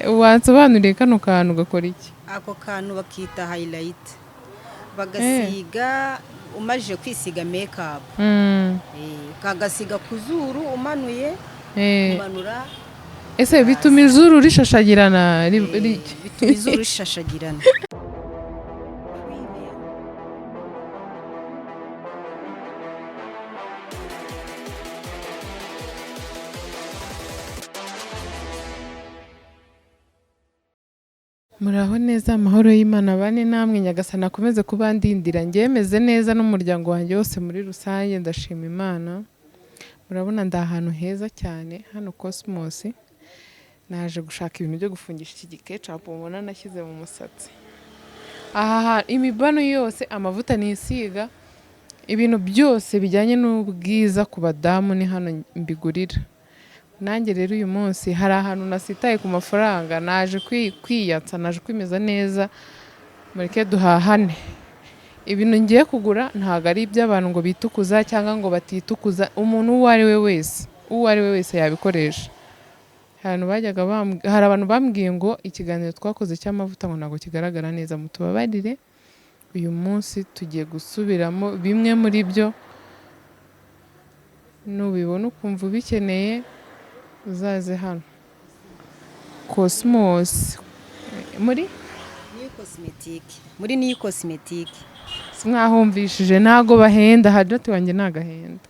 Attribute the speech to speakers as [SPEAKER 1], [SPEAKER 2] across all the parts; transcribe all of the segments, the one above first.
[SPEAKER 1] Wansobanuriye kano kantu gakora iki?
[SPEAKER 2] Ako kantu bakita highlight, bagasiga umajije kwisiga makeup. Kagasiga ku zuru umanuye, umanura.
[SPEAKER 1] Ese bituma izuru rishashagirana?
[SPEAKER 2] Bituma izuru rishashagirana.
[SPEAKER 1] Muraho neza, amahoro y'Imana bane namwe, Nyagasani akomeze kubandindira. Njyewe meze neza n'umuryango wanjye wose muri rusange, ndashima Imana. Murabona ndi ahantu heza cyane hano Cosmos, naje gushaka ibintu byo gufungisha iki gikecapu mubona nashyize mu musatsi. Aha imibano yose, amavuta nisiga, ibintu byose bijyanye n'ubwiza ku badamu ni hano mbigurira. Nanjye rero uyu munsi hari ahantu nasitaye ku mafaranga, naje kwiyatsa, naje kwimeza neza, mureke duhahane. Ibintu ngiye kugura ntabwo ari iby'abantu ngo bitukuza cyangwa ngo batitukuza, umuntu uwo ari we wese, uwo ari we wese yabikoresha. Hari abantu bambwiye ngo ikiganiro twakoze cy'amavuta ngo ntabwo kigaragara neza, mutubabarire. Uyu munsi tugiye gusubiramo bimwe muri byo, nubibona ukumva ubikeneye uzaze hano Cosmos muri
[SPEAKER 2] New Cosmetic, muri New Cosmetic.
[SPEAKER 1] Mwahumvishije, ntago bahenda, hajati wanjye ntagahenda.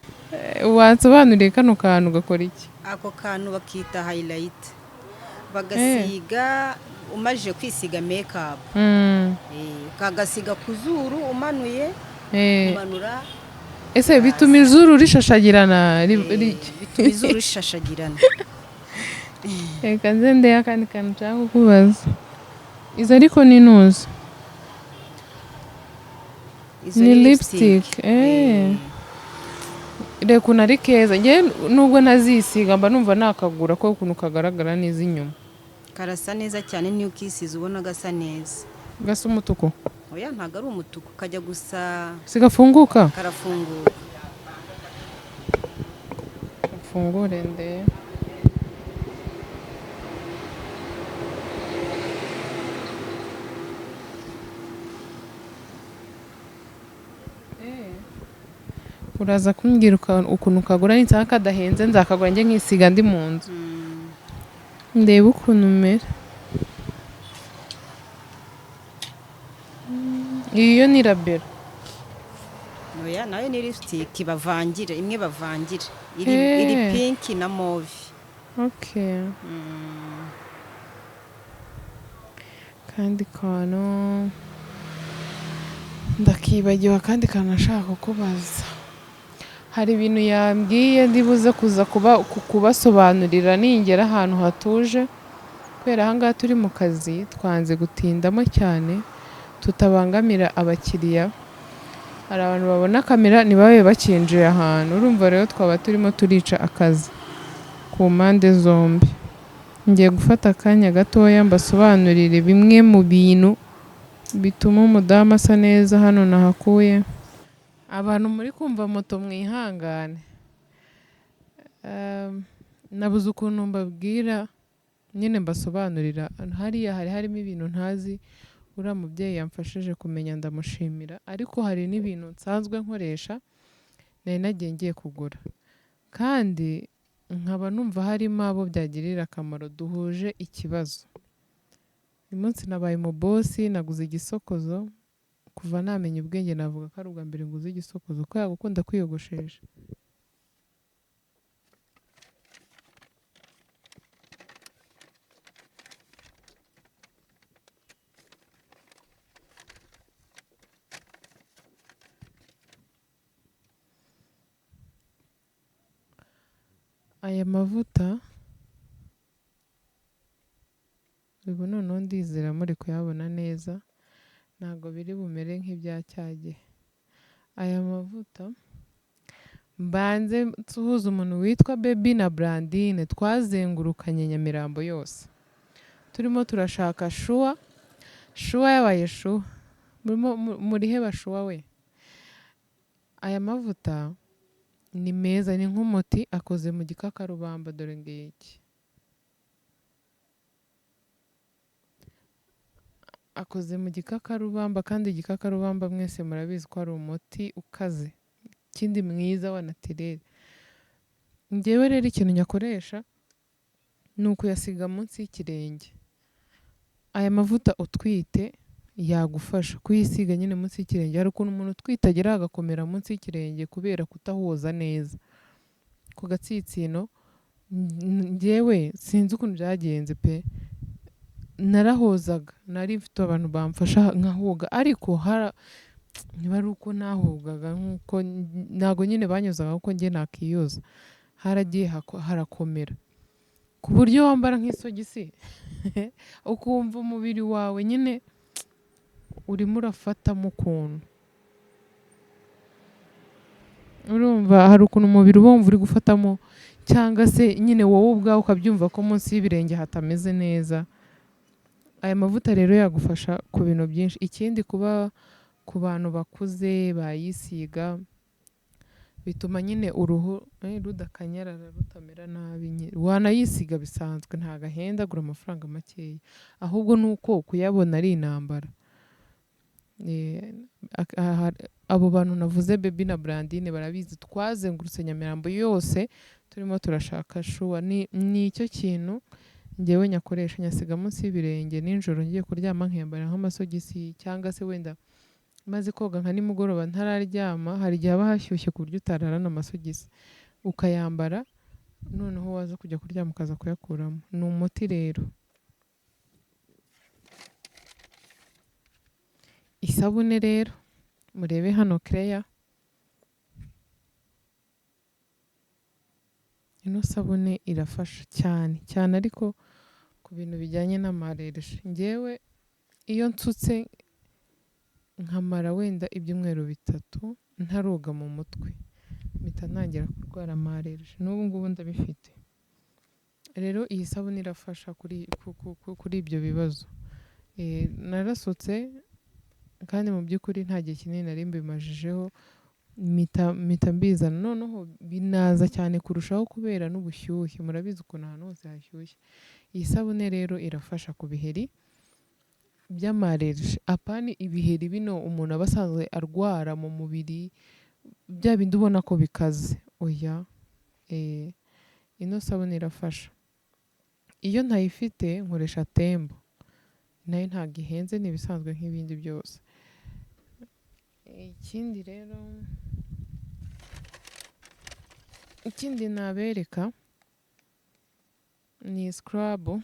[SPEAKER 1] Wansobanuriye kano kantu gakora iki?
[SPEAKER 2] Ako kantu bakita highlight, bagasiga umajije kwisiga makeup. Kagasiga ku zuru umanuye, umanura.
[SPEAKER 1] Ese bituma izuru rishashagirana?
[SPEAKER 2] Bituma izuru rishashagirana.
[SPEAKER 1] Reka nze ndebe akandi kantu nshaka kukubaza. Izo ariko ni ntuzi.
[SPEAKER 2] Izo
[SPEAKER 1] Ni lipstick. Reka ukuntu ari keza, njyewe nubwo ntazisiga mba numva nakagura ko ukuntu kagaragara neza inyuma.
[SPEAKER 2] Karasa neza cyane, niyo ukisize ubona gasa neza.
[SPEAKER 1] Gasa umutuku?
[SPEAKER 2] Oya, ntabwo ari umutuku, kajya gusa.
[SPEAKER 1] Sigafunguka?
[SPEAKER 2] Karafunguka.
[SPEAKER 1] Ufungure ndebe. Uraza kumbwira ukuntu kagura, ninsanga kadahenze nzakagura njye nkisiga ndi mu nzu. Ndebe ukuntu umera. Iyi yo ni rabero.
[SPEAKER 2] Oya, nayo ni lipstick bavangira, imwe bavangira iri, iri pink na mauve.
[SPEAKER 1] Kandi kantu ndakibagiwe, akandi kantu nashaka kukubaza. Hari ibintu yambwiye ndibuze kuza kubasobanurira ningera ahantu hatuje, kubera aha ngaha turi mu kazi twanze gutindamo cyane tutabangamira abakiriya. Hari abantu babona kamera ntibabe bakinjiye ahantu, urumva rero twaba turimo turica akazi ku mpande zombi. Ngiye gufata akanya gatoya mbasobanurire bimwe mu bintu bituma umudamu asa neza hano nahakuye. Abantu muri kumva moto mwihangane. Nabuze ukuntu mbabwira nyine mbasobanurira. Hariya hari harimo ibintu ntazi, uriya mubyeyi yamfashije kumenya ndamushimira, ariko hari n'ibintu nsanzwe nkoresha nari nagiye ngiye kugura, kandi nkaba numva harimo abo byagirira akamaro duhuje ikibazo. Uyu munsi nabaye umubosi, naguze igisokozo. Kuva namenya ubwenge navuga ko ari ubwa mbere nguze igisokozo, kubera gukunda kwiyogoshesha. Aya mavuta ubu noneho ndizera muri kuyabona neza, ntabwo biri bumere nk'ibya cya gihe. Aya mavuta mbanze nsuhuze umuntu witwa Baby na Brandine, twazengurukanye Nyamirambo yose turimo turashaka shuwa. Shuwa yabaye shuwa, murihe bashuwa we? Aya mavuta ni meza, ni nk'umuti akoze mu gikakarubamba, dore ngiki. Akoze mu gikakarubamba, kandi igikakarubamba mwese murabizi ko ari umuti ukaze, ikindi mwiza wa naturel. Njyewe rero ikintu nyakoresha ni ukuyasiga munsi y'ikirenge. Aya mavuta utwite yagufasha kuyisiga nyine munsi y'ikirenge. Hari ukuntu umuntu utwite agera agakomera munsi y'ikirenge kubera kutahoza neza ku gatsitsino. Njyewe sinzi ukuntu byagenze pe, narahozaga, nari mfite abantu bamfasha nkahoga, ariko niba ari uko nahogaga nkuko ntago nyine banyozaga kuko njye nakiyoza, haragiye harakomera ku buryo wambara nk'isogisi ukumva umubiri wawe nyine urimo urafatamo ukuntu. Urumva hari ukuntu umubiri uba wumva uri gufatamo, cyangwa se nyine wowe ubwawe ukabyumva ko munsi y'ibirenge hatameze neza. Aya mavuta rero yagufasha ku bintu byinshi. Ikindi kuba ku bantu bakuze bayisiga bituma nyine uruhu rudakanyarara, rutamera nabi. Wanayisiga bisanzwe, ntago ahenda, agura amafaranga makeya, ahubwo nuko kuyabona ari intambara. Abo bantu navuze Baby na Brandine barabizi, twazengurutse Nyamirambo yose turimo turashaka shuwa. Ni icyo kintu njyewe nyakoresha, nyasiga munsi y'ibirenge nijoro ngiye kuryama nkiyambara nk'amasogisi, cyangwa se wenda maze koga nka nimugoroba ntararyama, hari igihe haba hashyushye ku buryo utararana amasogisi, ukayambara noneho waza kujya kuryama ukaza kuyakuramo. Ni umuti rero. Isabune rero murebe hano Clear, ino sabune irafasha cyane cyane, ariko ku bintu bijyanye n'amarerje. Njyewe iyo nsutse nkamara wenda ibyumweru 3 ntaroga mu mutwe, mpita ntangira kurwara amarerje, n'ubu ngubu ndabifite. Rero iyi sabune irafasha kuri ibyo bibazo. Narasutse kandi mu by'ukuri nta gihe kinini nari mbimajijeho, mpita mbizana. Noneho binaza cyane kurushaho kubera n'ubushyuhe, murabizi ukuntu ahantu hose hashyushye. Iyi sabune rero irafasha ku biheri by'amarerje, apani ibiheri bino umuntu aba asanzwe arwara mu mubiri, bya bindi ubona ko bikaze, oya. Ino sabune irafasha. Iyo ntayifite nkoresha tembo, nayo ntabwo ihenze, ni ibisanzwe nk'ibindi byose. Ikindi rero, ikindi nabereka ni scrub,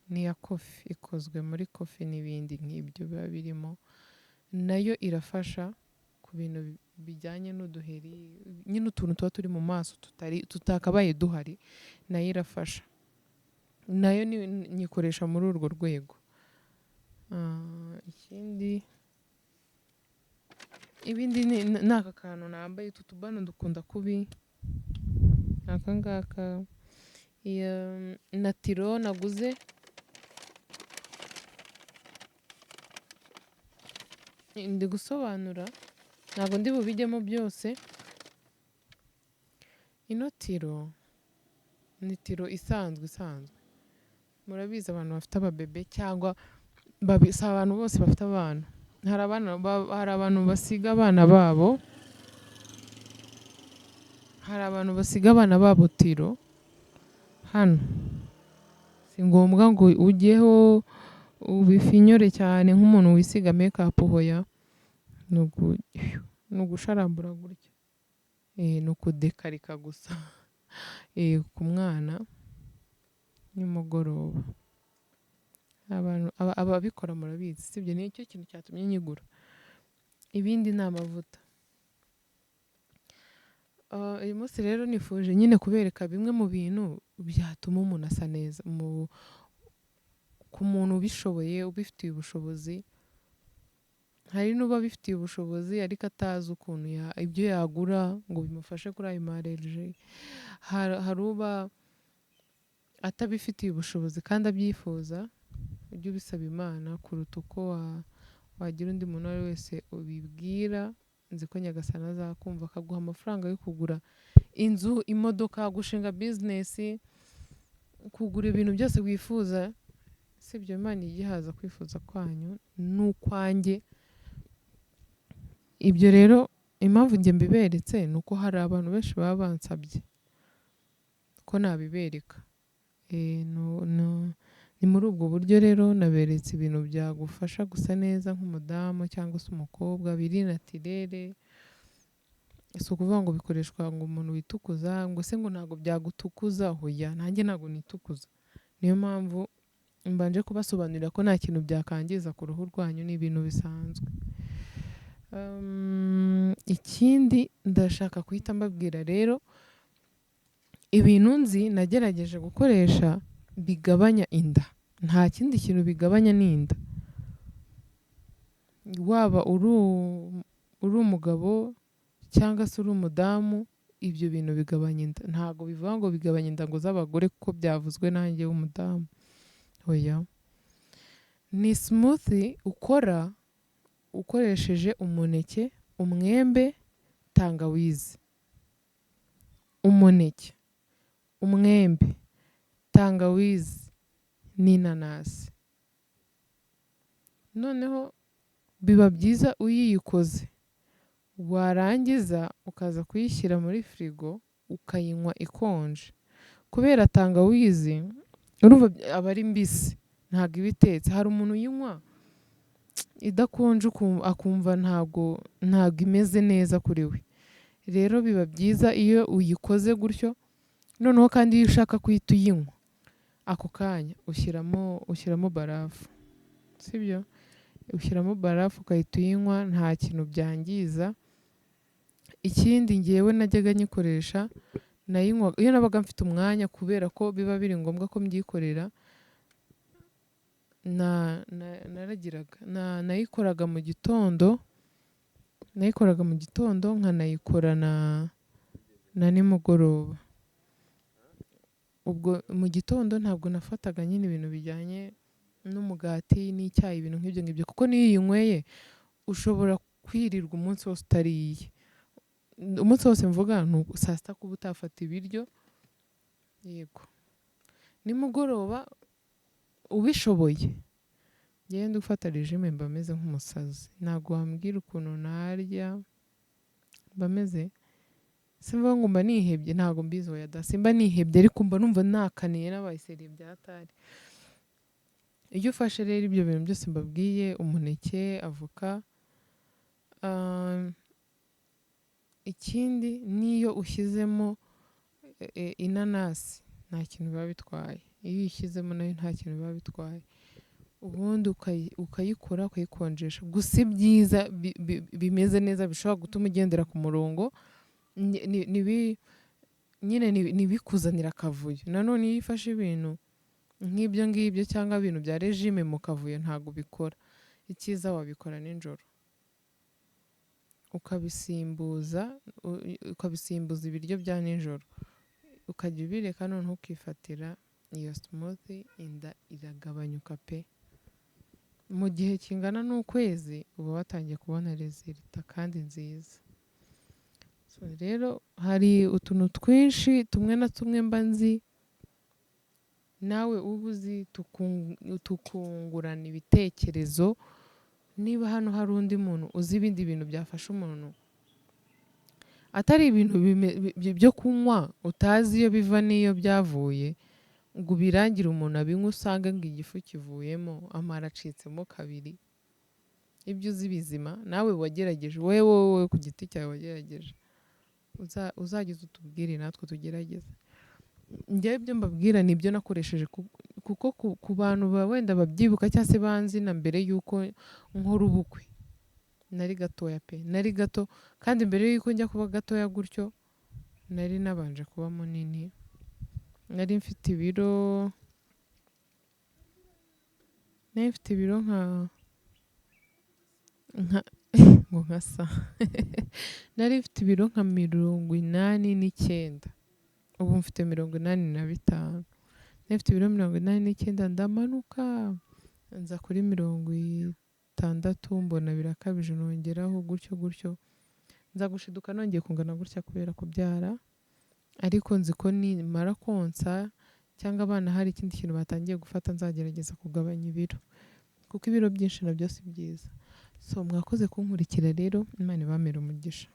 [SPEAKER 1] ni iya kofi, ikozwe muri kofi n'ibindi nk'ibyo biba birimo, nayo irafasha ku bintu bijyanye n'uduheri, nyine utuntu tuba turi mu maso tutakabaye duhari, nayo irafasha. Nayo nyikoresha muri urwo rwego. Ikindi ibindi ni aka kantu nambaye, utu tubano dukunda kubi, aka ngaka na tiro naguze. Ndi gusobanura ntabwo ndi bubijyemo byose. Ino tiro ni tiro isanzwe isanzwe, murabizi abantu bafite ababebe cyangwa si abantu bose bafite abana, hari abantu basiga abana babo, hari abantu basiga abana babo tiro hano. Si ngombwa ngo ujyeho ubifinyore cyane nk'umuntu wisiga make-up, hoya, ni ugusharambura gutya, ni ukudekarika gusa ku mwana nimugoroba. Abantu ababikora murabizi, sibyo? Nicyo kintu cyatumye nyigura. Ibindi ni amavuta. Uyu munsi rero nifuje nyine kubereka bimwe mu bintu byatuma umuntu asa neza, ku muntu ubishoboye, ubifitiye ubushobozi. Hari n'uba abifitiye ubushobozi ariko atazi ukuntu ibyo yagura ngo bimufashe kuri ayo marerje. Hari uba atabifitiye ubushobozi kandi abyifuza, ujye ubisaba Imana kuruta uko wagira undi muntu uwo ari we wese ubibwira. Nzi ko Nyagasani azakumva akaguha amafaranga yo kugura inzu, imodoka, gushinga bizinesi, kugura ibintu byose wifuza. Sibyo, Imana igihaza kwifuza kwanyu n'ukwanjye. Ibyo rero impamvu njye mbiberetse ni uko hari abantu benshi baba bansabye ko nabibereka. Ni muri ubwo buryo rero naberetse ibintu byagufasha gusa neza nk'umudamu cyangwa se umukobwa, biri naturelle. Si ukuvuga ngo bikoreshwa ngo umuntu witukuza, ngo se ngo ntabwo byagutukuza, hoya nanjye ntabwo nitukuza. Niyo mpamvu mbanje kubasobanurira ko nta kintu byakangiza ku ruhu rwanyu, ni ibintu bisanzwe. Ikindi ndashaka guhita mbabwira rero, ibintu nzi nagerageje gukoresha bigabanya inda. Nta kindi kintu bigabanya ni inda. Waba uri umugabo cyangwa se uri umudamu, ibyo bintu bigabanya inda. Ntabwo bivuga ngo bigabanya inda ngo z'abagore kuko byavuzwe nanjye w'umudamu. Oya. Ni smoothie ukora ukoresheje umuneke, umwembe, tangawizi. Umuneke, umwembe, tangawizi n'inanasi. Noneho biba byiza uyikoze, warangiza ukaza kuyishyira muri firigo ukayinywa ikonje. Kubera tangawizi urumva aba ari mbisi, ntabwo iba itetse. Hari umuntu uyinywa idakonje akumva ntabwo imeze neza kuri we. Rero biba byiza iyo uyikoze gutyo. Noneho kandi iyo ushaka kuhita uyinywa ako kanya ushyiramo barafu, sibyo? Ushyiramo barafu ukahita uyinywa, nta kintu byangiza. Ikindi ngewe najyaga nyikoresha, nayinywa iyo nabaga mfite umwanya, kubera ko biba biri ngombwa ko mbyikorera. Naragiraga nayikoraga mu gitondo, nayikoraga mu gitondo nkanayikora na nimugoroba. Ubwo mu gitondo ntabwo nafataga nyine ibintu bijyanye n'umugati n'icyayi, ibintu nk'ibyo ngibyo, kuko niyo uyinyweye ushobora kwirirwa umunsi wose utariye. Umunsi wose mvuga ni saa sita kuba utafata ibiryo. Yego, nimugoroba ubishoboye, ngende ufata regime mba meze nk'umusazi. Ntabwo wambwira ukuntu narya, mba meze, simvuga ngo mba nihebye, ntabwo mbizi, oya da, simba nihebye, ariko mba numva nakaniye nabaye sérieux byatari. Iyo ufashe rero ibyo bintu byose mbabwiye, umuneke, avoka, ikindi n'iyo ushyizemo inanasi nta kintu biba bitwaye. Iyo uyishyizemo nayo nta kintu biba bitwaye. Ubundi ukayikora ukayikonjesha. Gusa ibyiza bimeze neza bishobora gutuma ugendera ku murongo, nyine ntibikuzanire akavuyo. Nanone iyo ufashe ibintu nk'ibyo ngibyo cyangwa ibintu bya regime mu kavuyo ntabwo ubikora. Icyiza wabikora nijoro, ukabisimbuza ibiryo bya nijoro, ukajya ubireka, noneho ukifatira iyo smoothie, inda iragabanyuka pe. Mu gihe kingana n'ukwezi uba watangiye kubona résultat kandi nziza. So rero hari utuntu twinshi tumwe na tumwe mba nzi, nawe uba uzi, tukungurana ibitekerezo. Niba hano hari undi muntu uzi ibindi bintu byafasha umuntu, atari ibintu byo kunywa utazi iyo biva n'iyo byavuye, ngo ubirangire umuntu abinywe usange ngo igifu kivuyemo, amara acitsemo kabiri. Ibyo uzi bizima nawe wagerageje, wowe wowe ku giti cyawe wagerageje, uzageze utubwire natwe tugerageze. Njyewe ibyo mbabwira ni ibyo nakoresheje, kuko ku bantu wenda babyibuka cyangwa se banzi na mbere y'uko nkora ubukwe, nari gatoya pe, nari gato. Kandi mbere y'uko njya kuba gatoya gutyo nari nabanje kuba munini, nari mfite ibiro, nari mfite ibiro nka ngo nka sa nari mfite ibiro nka 89, ubu mfite 85. Nari mfite ibiro 89, ndamanuka nza kuri 60, mbona birakabije, nongeraho gutyo gutyo, nza gushiduka nongeye kungana gutya kubera kubyara. Ariko nzi ko nimara konsa cyangwa abana hari ikindi kintu batangiye gufata, nzagerageza kugabanya ibiro, kuko ibiro byinshi nabyo si byiza. So mwakoze kunkurikira rero, Imana ibamere umugisha.